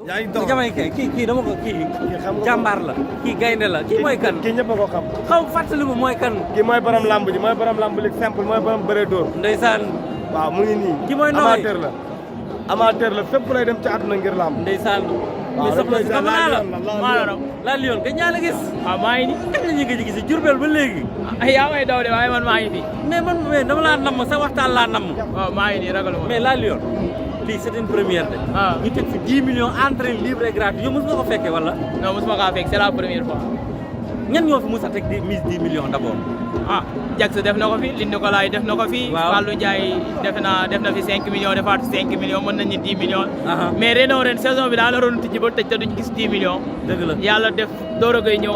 yaa ngi dox jamay kii dama ko kii jàmbaar la kii gaynde la kii mooy kan kii ñëpp a ko xam xaw fàttali ma mooy kan kii mooy borom lamb ji mooy borom lamb li simple mooy borom bëre dóor ndeysaan waaw mu ngi nii kii mooy nooy amateur la fépp lay dem ci àdduna ngir lamb ndeysaan mais soxna si xam naa la maa la raw la Lion ka ñaa la gis waaw maa ngi ni kañ la ñu ngi gis Jurbel ba léegi yaa may daw de waaye man maa ngi fi mais dama laa namm sa waxtaan laa namm waaw maa ngi nii ragal mais la Lion lii c'est une première de ñu teg fi 10 millions entrée libre et gratuit yow mos nga ko fekkee wala non mosuma kaa fekk c'est la première fois ñan ñoo fi mos a teg di mise 10 millions d'abord Jax def na ko fi Linde Nicolas def na ko fi Fallou Ndiaye def na fi 5 millions defaat 5 millions mën nañu 10 millions mais ren saison bi daal la doon tijji ba tëj te duñ gis 10 millions dëgg la yàlla def Doro Gueye ñëw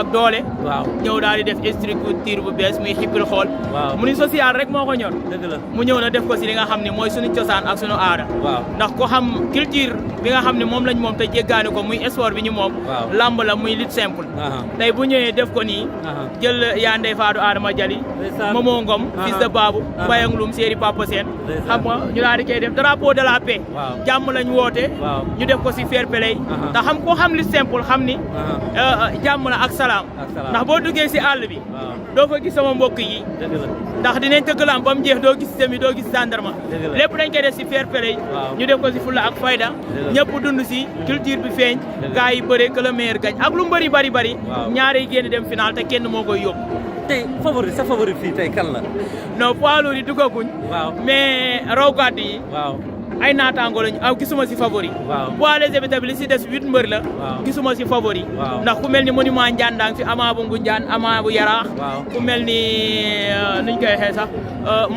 ak doole waaw ñëw daal di def structure bu bees muy xippil xool mu ni social rek moo ko ñor dëgg la mu ñëw na def ko si li nga xam ne mooy suñu cosaan ak suñu aada ndax ko xam culture bi nga xam ne moom lañ moom te jéggaani ko muy sport bi ñu moom lamb la muy lutte simple tey bu ñëwee def ko nii jël yaa ndey faatu Adama Jali Momo Ngom fils de Babou Mbayang Loum séeri Papa Sène xam nga ñu daal di koy def drapeau de la paix jàmm lañ woote ñu def ko si fair play te xam ko xam lutte simple xam ni jàmm la ak salaam ndax boo duggee si àll bi doo fa gis sama mbokk yi ndax dinañ tëgg lamb ba mu jeex doo gis semi doo gis gendarme lépp dañ koy def si fair play ñu def ko si fulla ak fayda ñëpp dund si culture bi feeñ gars yi bëre que le meilleur gagne ak lu mu bari ñaare yi génn dem final te kenn moo koy yóbbu tey sa favori fii tey kan la non poids lourd yi duggaguñ mais raw gàdd yi ay naataango lañu gisuma si favori poids léger bi tamit li si des 8 mbër la gisuma si favori ndax ku mel ni monument Ndiandang fi Ama bu Ngunjaan Ama bu Yaraax ku mel ni nuñ koy xee sax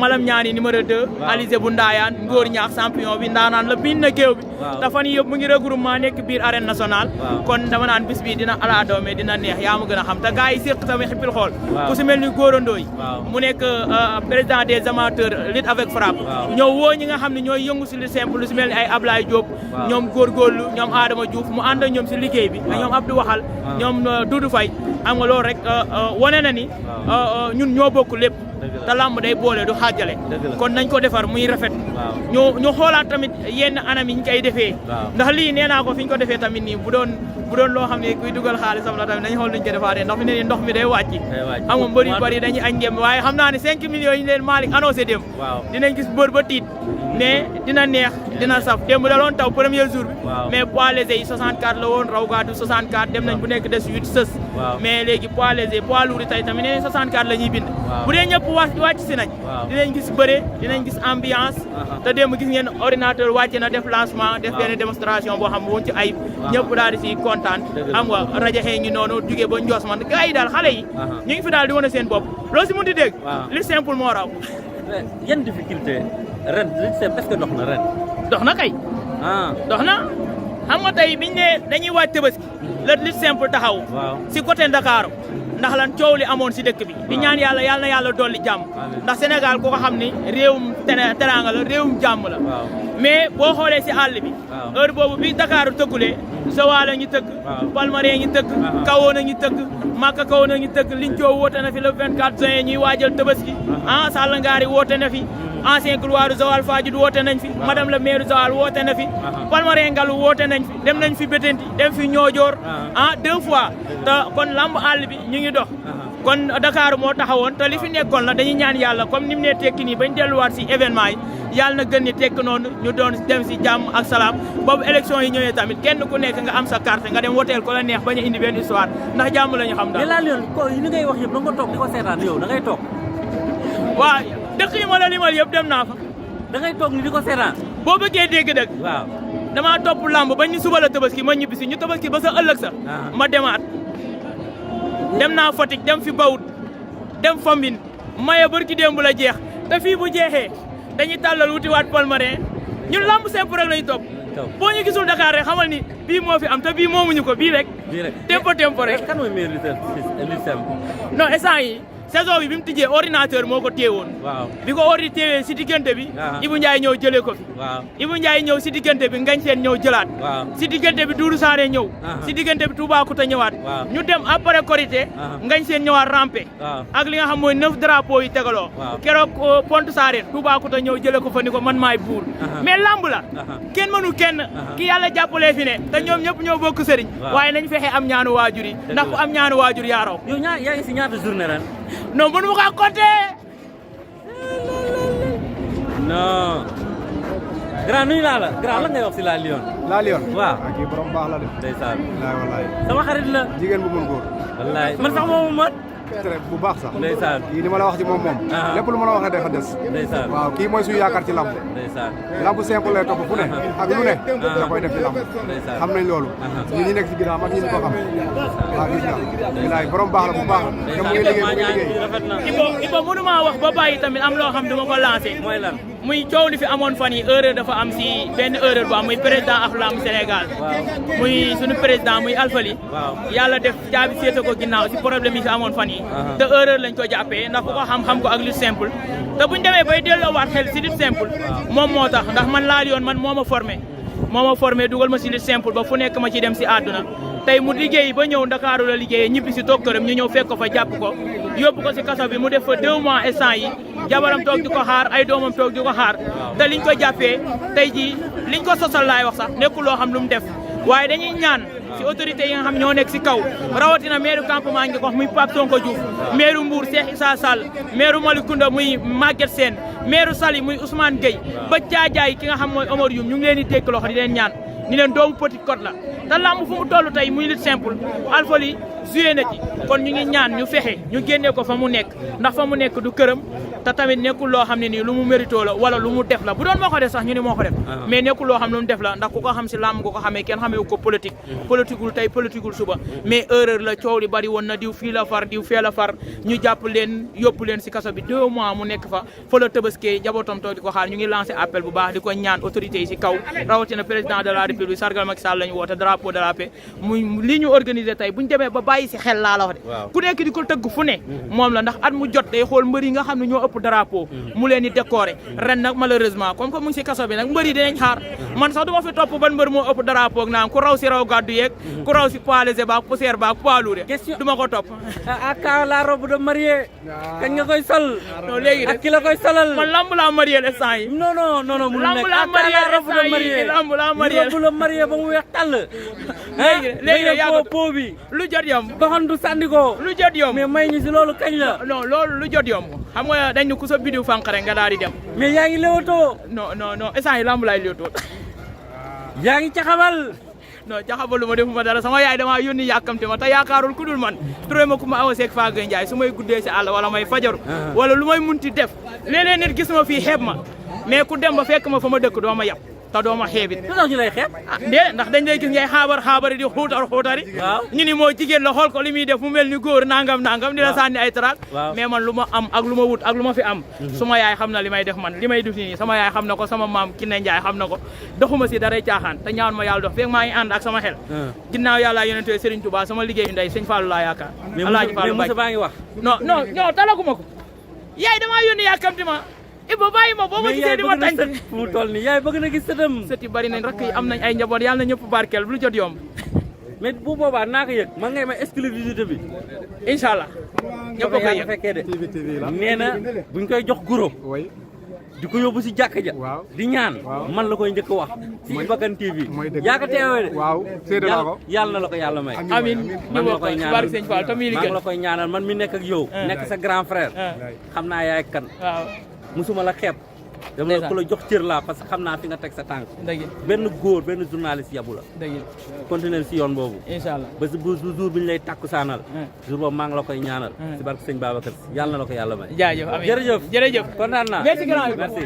Malam Ñaani numéro 2 Alizé bu Ndaayaan Ngóor Ñaax champion bi ndaanaan la biin na géew bi te fan yii yëpp mu ngi regroupement nekk biir arène nationale kon dama naan bis bi dina ala doome dina neex yaa ma gën a xam te gars yi séq tamit xippil xool ku si mel ni góorandooy mu nekk président des amateurs lutte avec frappe ñëw woo ñi nga xam ne ñooy yëngu si simple lu si mel ni ay Ablaye Diop ñoom góorgóorlu ñoom Adama Diouf mu ànd ak ñoom si liggéey bi ñoom Abdou Waxal ñoom Doudou Faye am nga loolu rek wane na ni ñun ñoo bokk lépp te lamb day boole du xaajale kon nañ ko defar muy rafet ñu xoolaat tamit yenn anam yi ñu koy defee ndax lii nee naa ko fi ñu ko defee tamit nii bu doon loo xam ne kuy dugal xaalisam la tamit nañ xool nuñ ko defaatee ndax fi ne nii ndox mi day wàcc xam nga mbër yu bari dañuy añ ngem waaye xam naa ne 5 millions yi leen Malick annoncé dem dinañ gis mbër ba tiit mais dina neex dina saf démb da doon taw premier jour bi mais poids léger yi 64 la woon raw gaadu 64 dem nañ bu nekk des 8 sës mais léegi poids léger poids lourd tey tamit nee 64 la ñuy bind bu dee ñëpp wàcc si nañ dinañ gis bëre dinañ gis ambiance te démb gis ngeen ordinateur wàcce na def lancement def benn démonstration boo xam woon ci ayib ñëpp daal di si kontaan am nga rajaxee ngi noonu jugee ba njoos man gars yi daal xale yi ñu ngi fi daal di wane seen bopp loo si mun di dégg li simple moo raw yan difficulté ren lutte simple est-ce que dox na ren dox na kay dox na xam nga tey biñ ne dañuy waaj Tabaski la lutte simple taxaw si côté Dakar ndax lan coow li amoon si dëkk bi di ñaan yàlla na yàlla dolli jàmm ndax Sénégal ko xam ni réewum teraanga la réewum jàmm la mais boo xoolee si àll bi heure boobu bi Dakar tëggulee Joal a ngi tëgg Palmarin ngi tëgg Kawoon a ngi tëgg Maka Kawoon a ngi tëgg Lincoo woote na fi le 24 juin ñuy waajal Tabaski Sall Ngaari woote na fi ancien gloire Joal Fadiouth woote nañ fi madame le maire Joal woote na fi Palmarin Ngalu woote nañ fi dem nañ fi Betenti dem fi Ñoojoor 2 fois te kon lamb àll bi ñu ngi dox kon Dakar moo taxawoon te li fi nekkoon la dañuy ñaan yàlla comme ni mu ne tekki nii bañ delluwaat si événement yi yàlla na gën ni tekk noonu ñu doon dem si jàmm ak salaam boobu élection yi ñëwee tamit kenn ku nekk nga am sa carte nga dem woteel ko la neex bañ a indi benn histoire ndax jàmm la ñu xam daal. mais laal yoon ko li ngay wax yëpp da nga toog di ko seetaan yow da ngay toog. waaw dëkk yi ma la limal yëpp dem naa fa. da ngay toog ni di ko seetaan. boo bëggee dégg-dëgg. waaw damaa topp lamb bañ ñu suba la Tabaski ma ñibbi si ñu Tabaski ba sa ëllëg sa. ma demaat. dem naa Fatick dem fi Bawut dem Fambine maye barki démb la jeex te fii bu jeexee dañuy tàllal wutiwaat Palmarin ñun lamb simple rek lañu topp boo ñu gisul Dakar rek xamal ni bii moo fi am te bii moomuñu ko bii rek tempo rek kan mooy meilleur lutteur lutte simple non instant yi saison bi mu tijjee ordinateur moo ko téewoon. waaw bi ko ordi téewee si diggante bi. Ibou Ndiaye ñëw jëlee ko fi. waaw Ibou Ndiaye ñëw si diggante bi Ngagne Sène ñëw jëlaat. waaw si diggante bi Doudou Sané ñëw. si diggante bi Toubacouta ñëwaat. ñu dem après Korité. Ngagne Sène ñëwaat rampé. ak li nga xam mooy 9 drapeaux yi tegaloo. keroog Pont Sarène Toubacouta ñëw jëlee ko fa ni ko man maay buur. mais lamb la. kenn mënu kenn. ki yàlla jàppalee fi ne te ñoom ñëpp ñoo bokk sëriñ. waaye nañ fexe am ñaanu waajur yi. ndax ku am ñaanu waajur yaa raw. yow yaa ngi si ñaata journée ren. non mënu ma kaa compter. non. grand nuyu naa la grand la ngay wax si la Lion. La Lion. waaw kii borom baax la de. ndeysaan. wallaay sama xarit la. jigéen bu mun góor. wallaay man sax moomu man. bu baax sax. ndeysaan. kii li ma la wax ci moom. lépp lu ma la wax ne dafa des. ndeysaan. waaw kii mooy suñu yaakaar ci lamb. ndeysaan. lamb simple lay topp fu ne. ak lu ne. da koy def ci lamb. ndeysaan. xam nañ loolu. ñun ñi nekk ci ginnaaw ak ñi ñu ko xam. waaw gis nga. bilaay borom baax la bu baax. te mu ngi liggéey mu ngi liggéey. Ibo mënu maa wax ba bàyyi tamit am loo xam duma ko lancé. mooy lan. muy coow li fi amoon fan yi erreur dafa am si benn erreur bu am muy président ak lamb Sénégal. muy suñu président muy Alfali. yàlla def caabi féete ko ginnaaw si problème yi fi amoon fan yi. te erreur lañ ko jàppee ndax ku ko xam-xam ko ak lutte simple. te buñ demee bay delloowaat xel si lutte simple. moom moo tax ndax man La Lion man moo ma formé dugal ma si lutte simple ba fu nekk ma ci dem si àdduna. tey mu liggéey ba ñëw Ndakaaru la liggéeyee ñibbi si toog këram ñu ñëw fekk ko fa jàpp ko yóbbu ko si kaso bi mu def fa 2 mois instant yi jabaram toog di ko xaar ay doomam toog di ko xaar te liñ ko jàppee tey jii liñ ko sosal laay wax sax nekkul loo xam lu mu def waaye dañuy ñaan si autorité yi nga xam ñoo nekk si kaw rawatina maire campement ngi ko wax muy Pape Sonko Diouf maire Mbour Cheikh Issa Sall maire Malicounda muy Maguette Sène maire Saly muy Ousmane Gueye ba Jaajaay ki nga xam mooy Omar Youm ñu ngi leen di tekk loxo di leen ñaan ni leen doomu Petite Côte la te lamb fu mu toll tey muy lutte simple Alfali joué na ci kon ñu ngi ñaan ñu fexe ñu génnee ko fa mu nekk ndax fa mu nekk du këram te tamit nekkul loo xam ne nii lu mu mérito la wala lu mu def la bu doon moo ko def sax ñu ni moo ko def mais nekkul loo xam lu mu def la ndax ku ko xam si lamb ko xamee kenn xamee ko politique politiqueul tey politiqueul suba mais erreur la coow li bari woon na diw fii la far diw fee la far ñu jàpp leen yóbbu leen si kaso bi 2 mois mu nekk fa la tëbaskee jabootam toog di ko xaar ñu ngi lancé appel bu baax di ko ñaan autorités yi si kaw rawatina président de la république sargal Macky Sall la ñu woote drapeau de la paix muy lii ñu organisé tey buñu demee ba bàyyi si xel laa la wax de ku nekk di ko tëgg fu ne moom la ndax at mu jot day xool mbër yi nga xam ne ñoo ëpp drapeau mu leen di décorer ren nag malheureusement comme que mu ngi si kaso bi nag mbër yi dinañ xaar man sax du ma fi topp ban mbër moo ëpp drapeau ak naan ku raw si raw gàddu yeeg ku raw si poids léger baak poussière baak poids lourd du ma ko topp ak la robe de mariée kañ nga koy sol non léegi ak ki la koy solal man lamb laa marié l'instant yi non non non non mu lamb laa marié l'instant yi lamb laa marié robe la mariée ba mu weex tàll léegi yàgg po bi lu jot yomb baxandu sànni ko lu jot yomb mais may ñu si loolu kañ la non loolu lu jot yomb xam nga dañ ne ku sa bidiw fànq rek nga daal di dem mais yaa ngi léewatoo non instant yi lamb laay léewtoo yaa ngi caxabal non jaxabalu ma defuma dara sama yaay dama yónni yàkkamte ma te yaakaarul ku dul man turé ma ku ma awa seeg Fagay Ndiaye su may guddee si àll wala may fajaru wala lu may munti def léeg-léeg nit gis ma fii xeeb ma mais ku dem ba fekk ma fa ma dëkk doo ma yab te doo ma xeebit lu tax ñu lay xeeb ndax dañ lay gis ngay xaabari di xuutari ñu ni moo jigéen la xool ko li muy def mu mel ni góor nangam di la sànni ay traak mais man lu ma am ak lu ma wut ak lu ma fi am suma yaay xam na li may def man li may def nii sama yaay xam na ko sama maam Kiné Ndiaye xam na ko doxuma si daray caaxaan te ñaan ma yàlla dox fekk maa ngi ànd ak sama xel ginnaaw yàlla yonente Serigne Touba sama liggéeyu ndey Sëñ Fallou laa yaakaar Alaaji Fallou mais baa ngi wax non talaguma ko yaay damaa yónni yàkkamti ma Iba bàyyi ma boo ma gisee di ma tànc fu mu toll nii yaay bëgg na gis sëtam sët yi bari nañ rakk yi am nañ ay njaboot yàlla na ñëpp barkeel lu jot yomb mais bu boobaa naa ko yëg man ngay ma exclusivité bi incha allah ñëpp ko yëg fekkee de nee na buñ koy jox guro di ko yóbbu si jàkka ja di ñaan man la koy njëkk a wax si Iba Kane TV yaa ko teewee de waaw séedé naa ko yàlla na la ko yàlla may amiin man la koy ñaanal Sëñ Fall tamit maa ngi la koy ñaanal man mi nekk ak yow nekk sa grand frère xam naa yaay kan musuma la xeeb dama la ko la jox cër laa parce que xam naa fi nga teg sa tànk benn góor benn journaliste yabu la continuer si yoon boobu incha allah ba bu jour bi ñu lay takku saanal jour boobu maa ngi la koy ñaanal si barke sëñ Babacar yàlla na la ko yàlla may jaajëf amiin jërëjëf jërëjëf kontaan naa merci grand merci